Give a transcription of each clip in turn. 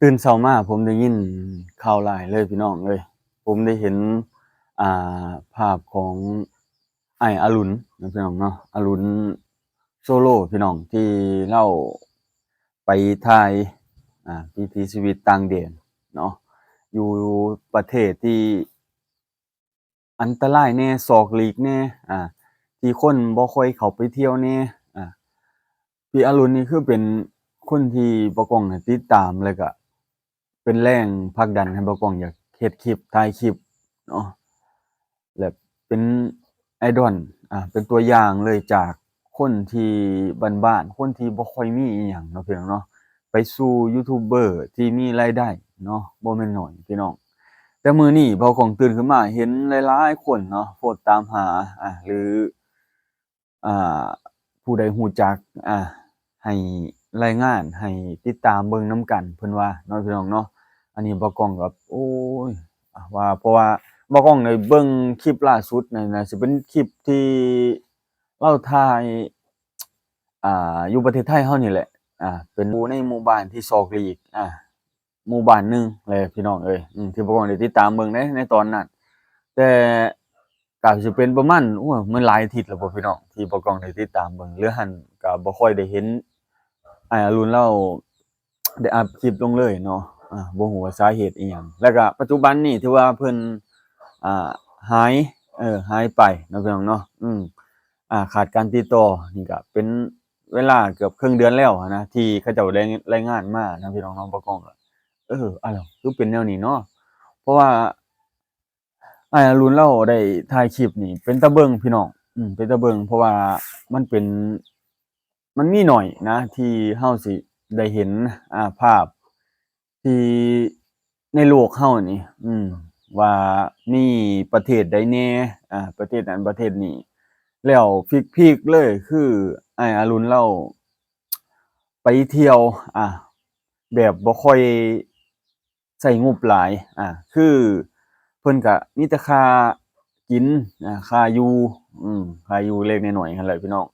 ຕື່ນເຊົ້າມາ ຜົມໄດ້ຍິນຂ່າວຮ້າຍເລີຍພີ່ນ້ອງເອີຍ. ຜົມໄດ້ເຫັນ ອ່າ ພາບຂອງອ້າຍອາລຸນເນາະ ພີ່ນ້ອງເນາະ, ອາລຸນໂຊໂລພີ່ນ້ອງ ທີ່ລາວໄປຖ່າຍ ອ່າ ວິຖີຊີວິດຕ່າງແດນເນາະ ຢູ່ປະເທດທີ່ ອັນຕະລາຍແດ່ ສອກຫຼີກແດ່ ອ່າ ທີ່ຄົນບໍ່ຄ່ອຍເຂົ້າໄປທ່ຽວແດ່. ອ່າ ພີ່ອາລຸນນີ້ຄືເປັນຄົນທີ່ບ່າວກ້ອງນີ້ຕິດຕາມ ແລ້ວກະເປັນແຮງຜັກດັນໃຫ້ບ່າວກ້ອງຢາກເຮັດຄລິບ ຖ່າຍຄລິບເນາະ ແລະເປັນໄອດອນ ອ່າ ເປັນຕົວຢ່າງເລີຍ ຈາກຄົນທີ່ບ້ານໆ ຄົນທີ່ບໍ່ຄ່ອຍມີອີ່ຫຍັງເນາະ ພີ່ນ້ອງເນາະ ໄປສູ່ຢູທູບເບີທີ່ມີລາຍໄດ້ເນາະ ບໍ່ແມ່ນໜ້ອຍພີ່ນ້ອງ. ແຕ່ມື້ນີ້ບ່າວກ້ອງຕື່ນຂຶ້ນມາເຫັນຫຼາຍໆຄົນເນາະ ໂພສຕາມຫາ ອ່າ ຫຼື ອ່າ ຜູ້ໃດຮູ້ຈັກ ອ່າ ໃຫ້ລາຍງານ ໃຫ້ຕິດຕາມເບິ່ງນຳກັນ ເພິ່ນວ່າເນາະ ພີ່ນ້ອງເນາະ. ອັນນີ້ບ່າວກ້ອງກໍ ໂອ້ຍ ອ່າ ວ່າ ເພາະວ່າບ່າວກ້ອງໄດ້ເບິ່ງຄລິບລ່າສຸດນັ້ນນະ ຊິເປັນຄລິບທີ່ລາວຖ່າຍ ອ່າ ຢູ່ປະເທດໄທເຮົານີ້ແຫຼະ ອ່າ ເປັນຢູ່ໃນໝູ່ບ້ານທີ່ສອກຫຼີກ ອ່າ ໝູ່ບ້ານໜຶ່ງແຫຼະພີ່ນ້ອງເອີຍ ອືມ ທີ່ພວກເຮົາໄດ້ຕິດຕາມເບິ່ງໃນ ໃນຕອນນັ້ນ. ແຕ່ກໍຊິເປັນປະມານ ໂອ້ຍ ມັນຫຼາຍອາທິດແລ້ວບໍ່ພີ່ນ້ອງ ທີ່ພວກເຮົາໄດ້ຕິດຕາມເບິ່ງ ຫຼືຫັ້ນກໍບໍ່ຄ່ອຍໄດ້ເຫັນອ້າຍອາລຸນລາວໄດ້ອັບຄລິບລົງເລີຍເນາະ ອ່າ ບໍ່ຮູ້ວ່າສາເຫດອີ່ຫຍັງ. ແລ້ວກໍປັດຈຸບັນນີ້ຖືວ່າເພິ່ນ ອ່າ ຫາຍ ເອີ ຫາຍໄປເນາະ ພີ່ນ້ອງເນາະ ອືມ ອ່າ ຂາດການຕິດຕໍ່ ນີ້ກະເປັນເວລາເກືອບເຄິ່ງເດືອນແລ້ວຫັ້ນນະ ທີ່ເຂົາເຈົ້າໄດ້ລາຍງານມານະ ພີ່ນ້ອງເນາະ. ບ່າວກ້ອງກະ ເອີ ອ້າວ ຄືເປັນແນວນີ້ເນາະ ເພາະວ່າອ້າຍອາລຸນລາວໄດ້ຖ່າຍຄລິບນີ້ເປັນຕາເບິ່ງພີ່ນ້ອງ ອືມ ເປັນຕາເບິ່ງ ເພາະວ່າມັນເປັນ ມັນມີໜ້ອຍນະ ທີ່ເຮົາຊິໄດ້ເຫັນ ອ່າ ພາບທີ່ໃນໂລກເຮົານີ້ ອືມ ວ່າມີປະເທດໃດແດ່ ອ່າ ປະເທດນັ້ນປະເທດນີ້ ແລ້ວພີກໆເລີຍຄືອ້າຍອາລຸນລາວໄປທ່ຽວ ອ່າ ແບບບໍ່ຄ່ອຍໃຊ້ງົບຫຼາຍ ອ່າ ຄືເພິ່ນກະມີແຕ່ຄ່າກິນ ອ່າ ຄ່າຢູ່ ອືມ ຄ່າຢູ່ເລັກໆນ້ອຍໆຫັ້ນແຫຼະພີ່ນ້ອງ.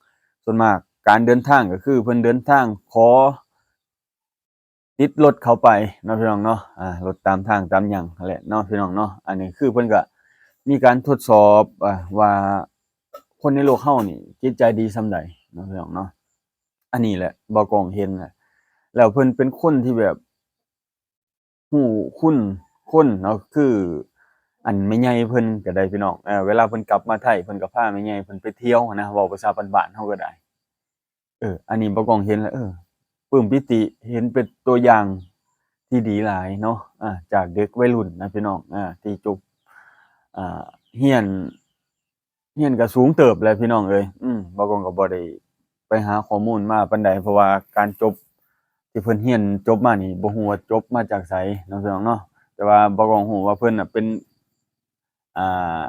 ສ່ວນມາກການເດີນທາງກໍຄືເພິ່ນເດີນທາງຂໍ ຕິດລົດເຂົາໄປເນາະ ພີ່ນ້ອງເນາະ ອ່າ ລົດຕາມທາງຕາມຫຍັງຫັ້ນແຫຼະເນາະ ພີ່ນ້ອງເນາະ. ອັນນີ້ຄືເພິ່ນກະມີການທົດສອບ ອ່າ ວ່າຄົນໃນໂລກເຮົານີ້ຈິດໃຈດີສ່ຳໃດເນາະ ພີ່ນ້ອງເນາະ. ອັນນີ້ແຫຼະບ່າວກ້ອງເຫັນແຫຼະ ແລ້ວເພິ່ນເປັນຄົນທີ່ແບບຮູ້ຄຸນຄົນເນາະ ຄືອັນແມ່ໃຫຍ່ເພິ່ນກໍໄດ້ ພີ່ນ້ອງ ເອີ ເວລາເພິ່ນກັບມາໄທ ເພິ່ນກໍພາແມ່ໃຫຍ່ເພິ່ນໄປທ່ຽວຫັ້ນນະ ເວົ້າພາສາບ້ານໆເຮົາກໍໄດ້. ເອີ ອັນນີ້ບ່າວກ້ອງເຫັນແລ້ວ ເອີ ປຶ້ມປີຕິ ເຫັນເປັນຕົວຢ່າງທີ່ດີຫຼາຍເນາະ ອ່າ ຈາກເດັກໄວລຸ້ນນະ ພີ່ນ້ອງ ອ່າ ທີ່ຈົບ ອ່າ ຮຽນ ຮຽນກໍສູງເຕີບແຫຼະ ພີ່ນ້ອງເອີຍ. ອືມ ບ່າວກ້ອງກໍບໍ່ໄດ້ໄປຫາຂໍ້ມູນມາປານໃດ ເພາະວ່າການຈົບທີ່ເພິ່ນຮຽນຈົບມານີ້ ບໍ່ຮູ້ວ່າຈົບມາຈາກໃສເນາະ ພີ່ນ້ອງເນາະ. ແຕ່ວ່າບ່າວກ້ອງຮູ້ວ່າເພິ່ນນະເປັນ ອ່າ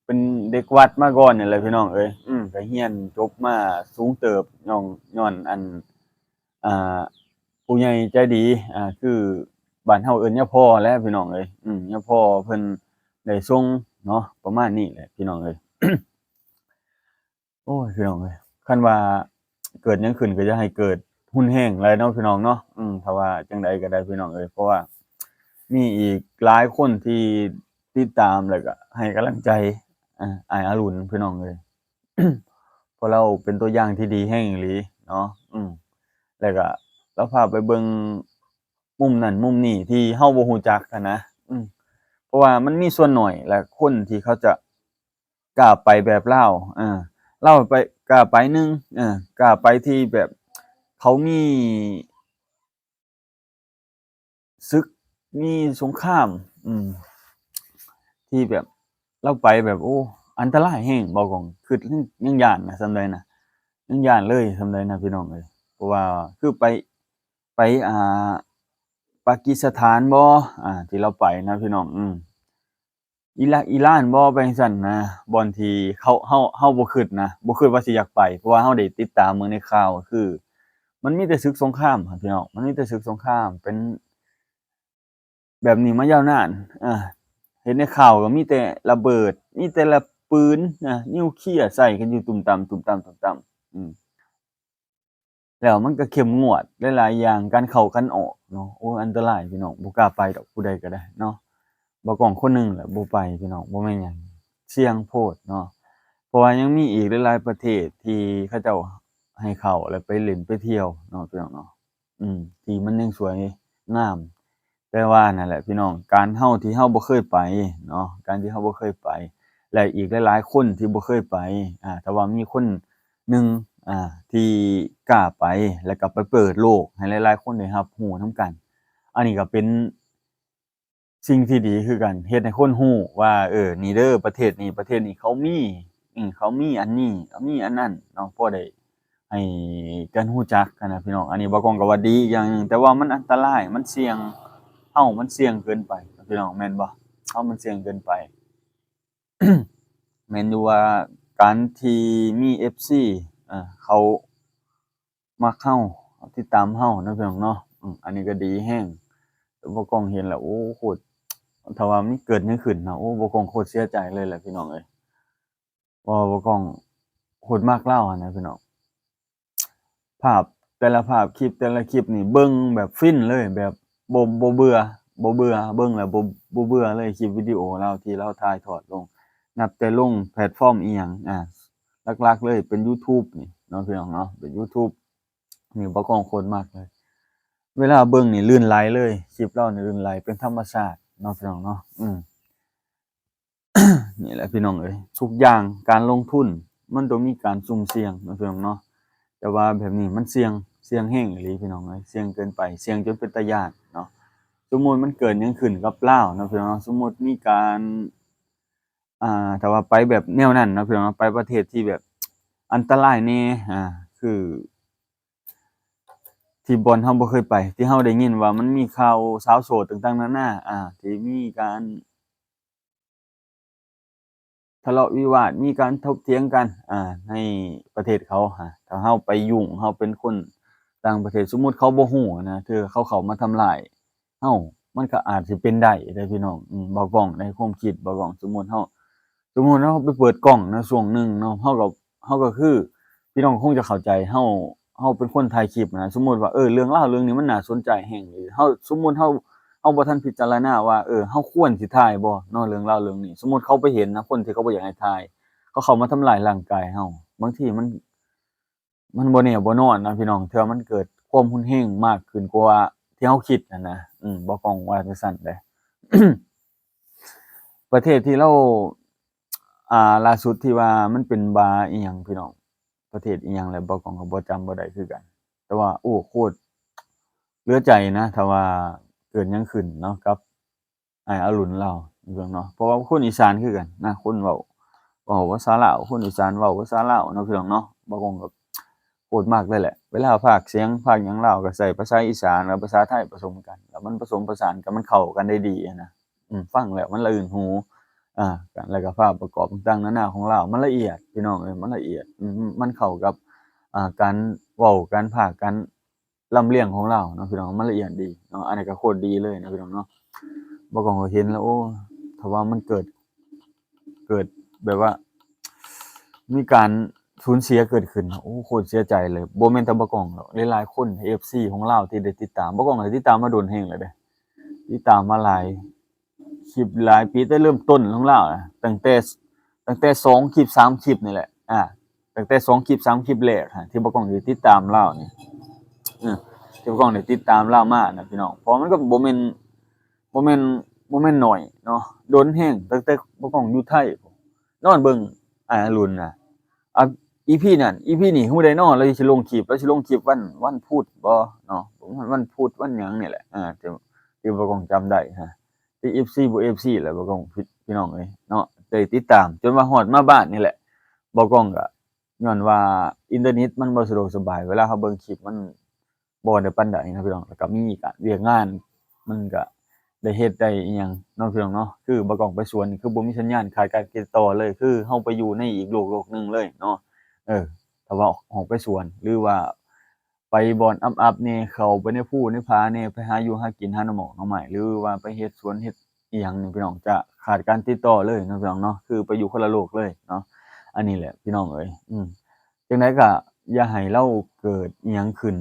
ເປັນເດັກວັດມາກ່ອນນີ້ແຫຼະ ພີ່ນ້ອງເອີຍ. ອືມ ກໍຮຽນຈົບມາສູງເຕີບ ຍ້ອນ ຍ້ອນອັນ ອ່າ ຜູ້ໃຫຍ່ໃຈດີ ອ່າ ຄືບ້ານເຮົາເອີ້ນຍາພໍ່ແຫຼະ ພີ່ນ້ອງເອີຍ. ອືມ ຍາພໍ່ເພິ່ນໄດ້ສົ່ງເນາະ ປະມານນີ້ແຫຼະ ພີ່ນ້ອງເອີຍ. ໂອ້ຍ ພີ່ນ້ອງເອີຍ ຄັນວ່າເກີດຫຍັງຂຶ້ນກໍຢ່າໃຫ້ເກີດຮຸນແຮງຫຼາຍເນາະ ພີ່ນ້ອງເນາະ. ອືມ ຖ້າວ່າຈັ່ງໃດກໍໄດ້ ພີ່ນ້ອງເອີຍ ເພາະວ່າມີອີກຫຼາຍຄົນທີ່ຕິດຕາມ ແລ້ວກໍໃຫ້ກຳລັງໃຈ ອ່າ ອ້າຍອາລຸນ ພີ່ນ້ອງເອີຍ ເພາະລາວເປັນຕົວຢ່າງທີ່ດີແຮງອີ່ຫຼີເນາະ. ອືມ ແລ້ວກໍລາວພາໄປເບິ່ງມຸມນັ້ນມຸມນີ້ທີ່ເຮົາບໍ່ຮູ້ຈັກຫັ້ນນະ. ອືມ ເພາະວ່າມັນມີສ່ວນໜ້ອຍແຫຼະ ຄົນທີ່ເຂົາຈະ ກ້າໄປແບບລາວ ເອີ ລາວໄປ ກ້າໄປໜຶ່ງ ເອີ ກ້າໄປທີ່ແບບເຂົາມີ ສຶກ ມີສົງຄາມ ອືມ ທີ່ແບບລາວໄປແບບ ໂອ້ ອັນຕະລາຍແຮງ ບ່າວກ້ອງຄິດ ຍັງ ຍັງຢ້ານນະ ສ່ຳໃດນະ ຍັງຢ້ານເລີຍ ສ່ຳໃດນະ ພີ່ນ້ອງເອີຍ. ເພາະວ່າຄືໄປ ໄປ ອ່າ ປາກີສະຖານບໍ ອ່າ ທີ່ລາວໄປນະ ພີ່ນ້ອງ ອືມ ອີຣາກ ອີຣານບໍ ໄປຈັ່ງຊັ້ນນະ ບ່ອນທີ່ເຮົາ ເຮົາ ເຮົາບໍ່ຄິດນະ ບໍ່ຄິດວ່າຊິຢາກໄປ ເພາະວ່າເຮົາໄດ້ຕິດຕາມເບິ່ງໃນຂ່າວ ກໍຄືມັນມີແຕ່ສຶກສົງຄາມຫັ້ນ ພີ່ນ້ອງ ມັນມີແຕ່ສຶກສົງຄາມ ເປັນແບບນີ້ມາຍາວນານ. ເອີ ເຫັນໃນຂ່າວກໍມີແຕ່ລະເບີດ ມີແຕ່ລະປືນນະ ນິວເຄລຍໃສ່ກັນຢູ່ຕຸ່ມຕຳ ຕຸ່ມຕຳ ຕຸ່ມຕຳ ອືມ. ແລ້ວມັນກໍເຂັ້ມງວດຫຼາຍໆຢ່າງ ການເຂົ້າການອອກເນາະ. ໂອ້ຍ ອັນຕະລາຍພີ່ນ້ອງ ບໍ່ກ້າໄປດອກ ຜູ້ໃດກໍໄດ້ເນາະ. ບ່າວກ້ອງຄົນໜຶ່ງແຫຼະບໍ່ໄປພີ່ນ້ອງ ບໍ່ແມ່ນຫຍັງ ສ່ຽງໂພດເນາະ. ເພາະວ່າຍັງມີອີກຫຼາຍໆປະເທດທີ່ເຂົາເຈົ້າໃຫ້ເຂົ້າ ແລ້ວໄປຫຼິ້ນໄປທ່ຽວເນາະ ພີ່ນ້ອງເນາະ. ອືມ ທີ່ມັນຍັງສວຍງາມ ແຕ່ວ່ານັ້ນແຫຼະພີ່ນ້ອງ ການເຮົາທີ່ເຮົາບໍ່ເຄີຍໄປເນາະ ການທີ່ເຮົາບໍ່ເຄີຍໄປ ແລະ ອີກຫຼາຍໆຄົນທີ່ບໍ່ເຄີຍໄປ ອາ ຖ້າວ່າມີຄົນໜຶ່ງ ອາ ທີ່ກ້າໄປ ແລ້ວກໍໄປເປີດໂລກໃຫ້ຫຼາຍໆຄົນໄດ້ຮັບຮູ້ນຳກັນ ອັນນີ້ກໍເປັນສິ່ງທີ່ດີຄືກັນ ເຮັດໃຫ້ຄົນຮູ້ວ່າ ເອີ ນີ້ເດີ ປະເທດນີ້ ປະເທດນີ້ເຂົາມີ ເຂົາມີອັນນີ້ ເຂົາມີອັນນັ້ນເນາະ ພໍໄດ້ ໃຫ້ກັນຮູ້ຈັກຫັ້ນນະພີ່ນ້ອງ. ອັນນີ້ບ່າວກ້ອງກໍວ່າດີອີກຢ່າງໜຶ່ງ ແຕ່ວ່າມັນອັນຕະລາຍ ມັນສ່ຽງ ເຮົາມັນສ່ຽງເກີນໄປພີ່ນ້ອງ ແມ່ນບໍ່? ເຮົາມັນສ່ຽງເກີນໄປ. ແມ່ນຢູ່ວ່າການທີ່ມີເອັຟຊີ ເຂົາມັກເຮົາ ເຂົາຕິດຕາມເຮົາເນາະ ພີ່ນ້ອງເນາະ. ອືມ ອັນນີ້ກໍດີແຮງ ແຕ່ບ່າວກ້ອງເຫັນແລ້ວ ໂອ້ ໂຄດ ຖ້າວ່າມັນເກີດຫຍັງຂຶ້ນນະ ໂອ້ ບ່າວກ້ອງໂຄດເສຍໃຈເລີຍແຫຼະ ພີ່ນ້ອງເອີຍ. ເວົ້າ ເວົ້າກ້ອງໂຄດມັກລາວຫັ້ນນະພີ່ນ້ອງ. ພາບແຕ່ລະພາບ ຄລິບແຕ່ລະຄລິບນີ້ເບິ່ງແບບຟິນເລີຍ ແບບບໍ່ ບໍ່ເບື່ອ ບໍ່ເບື່ອ ເບິ່ງແລ້ວບໍ່ ບໍ່ເບື່ອເລີຍ. ຄລິບວິດີໂອລາວທີ່ລາວຖ່າຍທອດລົງ ນັບແຕ່ລົງແພລດຟອມອີ່ຫຍັງ ອາ ຫຼັກໆເລີຍເປັນຢູທູບນີ້ເນາະ ພີ່ນ້ອງເນາະ. ເປັນຢູທູບນີ້ ບ່າວກ້ອງໂຄດມັກເລີຍ ເວລາເບິ່ງນີ້ລື່ນໄຫຼເລີຍ. ຄລິບລາວນີ້ລື່ນໄຫຼເປັນທຳມະຊາດເນາະ ພີ່ນ້ອງເນາະ. ອືມ ນີ້ແຫຼະພີ່ນ້ອງເອີຍ ທຸກຢ່າງການລົງທຶນມັນຕ້ອງມີການສຸ່ມສ່ຽງເນາະ ພີ່ນ້ອງເນາະ. ແຕ່ວ່າແບບນີ້ມັນສ່ຽງ ສ່ຽງແຮງອີ່ຫຼີພີ່ນ້ອງເອີຍ ສ່ຽງເກີນໄປ ສ່ຽງຈົນເປັນຕາຢ້ານເນາະ. ສົມມຸດມັນເກີດຫຍັງຂຶ້ນກັບລາວເນາະ ພີ່ນ້ອງເນາະ ສົມມຸດມີການ ອ່າ ຖ້າວ່າໄປແບບແນວນັ້ນເນາະ ພີ່ນ້ອງເນາະ ໄປປະເທດທີ່ແບບອັນຕະລາຍແດ່ ອ່າ ຄື ທີ່ບ່ອນເຮົາບໍ່ເຄີຍໄປ ທີ່ເຮົາໄດ້ຍິນວ່າມັນມີຂ່າວສາວໂສດຕ່າງໆນານາ ອ່າ ທີ່ມີການທະເລາະວິວາດ ມີການຖົກຖຽງກັນ ອ່າ ໃນປະເທດເຂົາ. ຖ້າເຮົາໄປຫຍຸ້ງ ເຮົາເປັນຄົນຕ່າງປະເທດ ສົມມຸດເຂົາບໍ່ຮູ້ນະ ເທື່ອເຂົາເຂົ້າມາທຳລາຍ ເອົ້າ ມັນກໍອາດຊິເປັນໄດ້ເດ້ພີ່ນ້ອງ. ອືມ ບ່າວກ້ອງໃນຄວາມຄິດບ່າວກ້ອງ ສົມມຸດເຮົາ ສົມມຸດເຮົາໄປເປີດກ້ອງນະ ຊ່ວງໜຶ່ງເນາະ ເຮົາກໍ ເຮົາກໍຄື ພີ່ນ້ອງຄົງຈະເຂົ້າໃຈ ເຮົາ ເຮົາເປັນຄົນຖ່າຍຄລິບນະ ສົມມຸດວ່າ ເອີ ເລື່ອງລາວເລື່ອງນີ້ມັນໜ້າສົນໃຈແຮງ ເຮົາ ສົມມຸດເຮົາ ເຮົາບໍ່ທັນພິຈາລະນາວ່າ ເອີ ເຮົາຄວນຊິຖ່າຍບໍ່ເນາະ ເລື່ອງລາວເລື່ອງນີ້. ສົມມຸດເຂົາໄປເຫັນນະ ຄົນທີ່ເຂົາບໍ່ຢາກໃຫ້ຖ່າຍ ເຂົາເຂົ້າມາທຳລາຍຮ່າງກາຍເຮົາ ບາງທີມັນ ມັນບໍ່ແນ່ບໍ່ນອນນະພີ່ນ້ອງ ເທື່ອມັນເກີດຄວາມຮຸນແຮງມາກຂຶ້ນກວ່າທີ່ເຮົາຄິດຫັ້ນນະ. ອືມ ບ່າວກ້ອງວ່າຈັ່ງຊັ້ນເດ້. ປະເທດທີ່ລາວ ອ່າ ລ່າສຸດທີ່ວ່າມັນເປັນບາອີ່ຫຍັງພີ່ນ້ອງ ປະເທດອີ່ຫຍັງແຫຼະ ບ່າວກ້ອງກໍບໍ່ ຈຳບໍ່ໄດ້ຄືກັນ ແຕ່ວ່າ ໂອ້ ໂຄດເຫຼືອໃຈນະ ຖ້າວ່າເກີດຫຍັງຂຶ້ນເນາະ ກັບ ອ້າຍອາລຸນລາວເນາະ ເພາະວ່າຄົນອີສານຄືກັນນະ ຄົນເວົ້າ ເວົ້າພາສາລາວ ຄົນອີສານເວົ້າພາສາລາວເນາະ ພີ່ນ້ອງເນາະ. ບ່າວກ້ອງກໍໂຄດມັກເລີຍແຫຼະ ເວລາພາກສຽງພາກຫຍັງລາວກໍໃຊ້ພາສາອີສານ ແລ້ວພາສາໄທປະສົມກັນ ແລ້ວມັນປະສົມປະສານກັນ ມັນເຂົ້າກັນໄດ້ດີຫັ້ນນະ. ອືມ ຟັງແລ້ວມັນລະອື່ນຫູ ອ່າ ແລ້ວກໍພາບປະກອບຕ່າງໆນານາຂອງລາວ ມັນລະອຽດ ພີ່ນ້ອງເອີຍ ມັນລະອຽດ ອືມ ມັນເຂົ້າກັບ ອ່າ ການເວົ້າ ການພາກ ການ ລຳລຽງຂອງລາວເນາະ ພີ່ນ້ອງ ມັນລະອຽດດີເນາະ. ອັນນີ້ກໍໂຄດດີເລີຍເນາະ ພີ່ນ້ອງເນາະ. ບ່າວກ້ອງກໍເຫັນແລ້ວ ໂອ້ ຖ້າວ່າມັນເກີດ ເກີດແບບວ່າມີການສູນເສຍເກີດຂຶ້ນ ໂອ້ ໂຄດເສຍໃຈເລີຍ. ບໍ່ແມ່ນແຕ່ບ່າວກ້ອງດອກ ຫຼາຍໆຄົນ ເອັຟຊີຂອງລາວທີ່ໄດ້ຕິດຕາມ ບ່າວກ້ອງກໍໄດ້ຕິດຕາມມາດົນແຮງແລ້ວເດ້ ຕິດຕາມມາຫຼາຍ ຄລິບຫຼາຍປີ ແຕ່ເລີ່ມຕົ້ນຂອງລາວນະ ຕັ້ງແຕ່ ຕັ້ງແຕ່ສອງຄລິບສາມຄລິບນີ້ແຫຼະ ອ່າ ຕັ້ງແຕ່ສອງຄລິບສາມຄລິບແລກຫັ້ນ ທີ່ບ່າວກ້ອງໄດ້ຕິດຕາມລາວນີ້ ເອີ ທີ່ບ່າວກ້ອງໄດ້ຕິດຕາມລາວມານະ ພີ່ນ້ອງ. ເພາະມັນກໍບໍ່ແມ່ນ ບໍ່ແມ່ນ ບໍ່ແມ່ນໜ້ອຍເນາະ ດົນແຮງ ຕັ້ງແຕ່ບ່າວກ້ອງຢູ່ໄທ ນອນເບິ່ງອ້າຍອາລຸນນະ ອ່າ ອີພີນັ້ນ ອີພີນີ້ ຮູ້ໄດ້ເນາະ ລາວຊິລົງຄລິບ ລາວຊິລົງຄລິບວັນ ວັນພຸດບໍເນາະ ວັນພຸດ ວັນຫຍັງນີ້ແຫຼະ ອ່າ ທີ່ ທີ່ບ່າວກ້ອງຈຳໄດ້ນະ. ທີ່ເອັຟຊີບໍ່ເອັຟຊີແຫຼະ ບ່າວກ້ອງ ພີ່ນ້ອງເອີຍເນາະ ໄດ້ຕິດຕາມຈົນວ່າຮອດມາບ້ານນີ້ແຫຼະ. ບ່າວກ້ອງກໍຍ້ອນວ່າອິນເຕີເນັດມັນບໍ່ສະດວກສະບາຍ ເວລາເຮົາເບິ່ງຄລິບມັນບໍ່ໄດ້ປານໃດນະ ພີ່ນ້ອງ. ແລ້ວກໍມີການ ວຽກງານ ມັນກໍໄດ້ເຮັດໄດ້ອີ່ຫຍັງເນາະ ພີ່ນ້ອງເນາະ. ຄືບ່າວກ້ອງໄປສວນນີ້ ຄືບໍ່ມີສັນຍານ ຂາດການຕິດຕໍ່ເລີຍ ຄືເຮົາໄປຢູ່ໃນອີກໂລກ ໂລກໜຶ່ງເລີຍເນາະ. ເອີ ຖ້າວ່າອອກໄປສວນ ຫຼືວ່າ ໄປບ່ອນອັບໆແດ່ ເຂົ້າໄປໃນພູໃນຜາແດ່ ໄປຫາຢູ່ຫາກິນ ຫາໜໍ່ໝອກໜໍ່ໄມ້ ຫຼືວ່າໄປເຮັດສວນເຮັດອີ່ຫຍັງນີ້ ພີ່ນ້ອງ ຈະຂາດການຕິດຕໍ່ເລີຍເນາະ ພີ່ນ້ອງເນາະ ຄືໄປຢູ່ຄົນລະໂລກເລີຍເນາະ. ອັນນີ້ແຫຼະ ພີ່ນ້ອງເອີຍ ອືມ ຈັ່ງໃດກໍ ຢ່າໃຫ້ລາວເກີດອີ່ຫຍັງຂຶ້ນ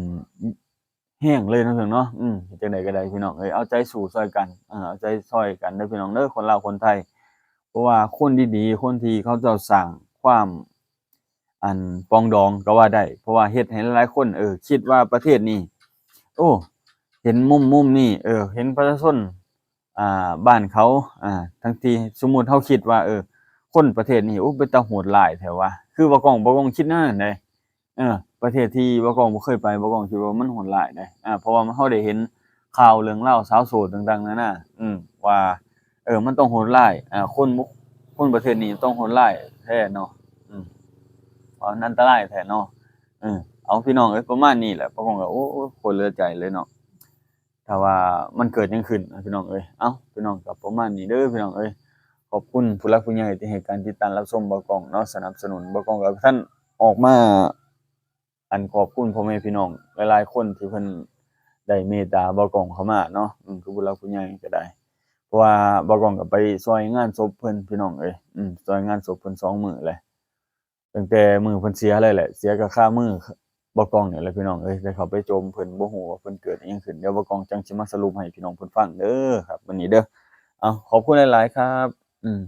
ແຮງເລີຍເນາະ ເພິ່ນເນາະ. ອືມ ເຮັດຈັ່ງໃດກໍໄດ້ພີ່ນ້ອງເອີຍ ເອົາໃຈສູ້ຊ່ອຍກັນ ເອີ ເອົາໃຈຊ່ອຍກັນເດີພີ່ນ້ອງເດີ ຄົນລາວຄົນໄທ. ເພາະວ່າຄົນດີໆ ຄົນທີ່ເຂົາເຈົ້າສ້າງຄວາມ ອັນ ປອງດອງກໍວ່າໄດ້ ເພາະວ່າເຮັດໃຫ້ຫຼາຍໆຄົນ ເອີ ຄິດວ່າປະເທດນີ້ ໂອ້ ເຫັນມຸມ ມຸມນີ້ ເອີ ເຫັນປະຊາຊົນ ອ່າ ບ້ານເຂົາ ອ່າ ທັງທີ່ສົມມຸດເຮົາຄິດວ່າ ເອີ ຄົນປະເທດນີ້ ໂອ້ ເປັນຕາໂຫດຮ້າຍແທ້ວະ ຄືບໍ່ກ້ອງ ບໍ່ກ້ອງຄິດແນວນັ້ນເດ້. ເອີ ປະເທດທີ່ບໍ່ກ້ອງບໍ່ເຄີຍໄປ ບໍ່ກ້ອງຄິດວ່າມັນໂຫດຮ້າຍເດ້. ອ່າ ເພາະວ່າເຮົາໄດ້ເຫັນຂ່າວເລື່ອງລາວສາວໂສດຕ່າງໆນານາ ອືມ ວ່າ ເອີ ມັນຕ້ອງໂຫດຮ້າຍ ອ່າ ຄົນບໍ່ ຄົນປະເທດນີ້ຕ້ອງໂຫດຮ້າຍແທ້ເນາະ. ອືມ ວ່າມັນອັນຕະລາຍແທ້ເນາະ. ເອີ ເອົາ ພີ່ນ້ອງເອີຍ ປະມານນີ້ແຫຼະ ປະກອງກໍ ໂອ້ຍ ໂຄດເຫຼືອໃຈເລີຍເນາະ ຖ້າວ່າມັນເກີດຫຍັງຂຶ້ນ ພີ່ນ້ອງເອີຍ. ເອົ້າ ພີ່ນ້ອງ ກໍປະມານນີ້ເດີພີ່ນ້ອງເອີຍ. ຂອບຄຸນຜູ້ຫຼັກຜູ້ໃຫຍ່ທີ່ໃຫ້ການຕິດຕາມຮັບຊົມບໍ່ກອງເນາະ ສະໜັບສະໜູນ. ບໍ່ກອງກໍທ່ານອອກມາ ອັນ ຂອບຄຸນພໍ່ແມ່ພີ່ນ້ອງຫຼາຍໆຄົນທີ່ເພິ່ນໄດ້ເມດຕາບໍ່ກອງເຂົ້າມາເນາະ ອືມ ຄືຜູ້ຫຼັກຜູ້ໃຫຍ່ກໍໄດ້ ເພາະວ່າບໍ່ກອງກໍໄປຊ່ອຍງານສົບເພິ່ນ ພີ່ນ້ອງເອີຍ ອືມ ຊ່ອຍງານສົບເພິ່ນສອງມື້ແຫຼະ ຕັ້ງແຕ່ມື້ເພິ່ນເສຍເລີຍແຫຼະ ເສຍກໍຄາມືບໍ່ກອງນີ້ແຫຼະ ພີ່ນ້ອງເອີຍ. ໄດ້ເຂົ້າໄປໂຈມເພິ່ນ ບໍ່ຮູ້ວ່າເພິ່ນເກີດອີ່ຫຍັງຂຶ້ນ ດຽວບໍ່ກອງຈັ່ງຊິມາສະຫຼຸບໃຫ້ພີ່ນ້ອງເພິ່ນຟັງເດີຄັບ ມື້ນີ້ເດີ. ເອົາ ຂອບຄຸນຫຼາຍໆຄັບ ອືມ.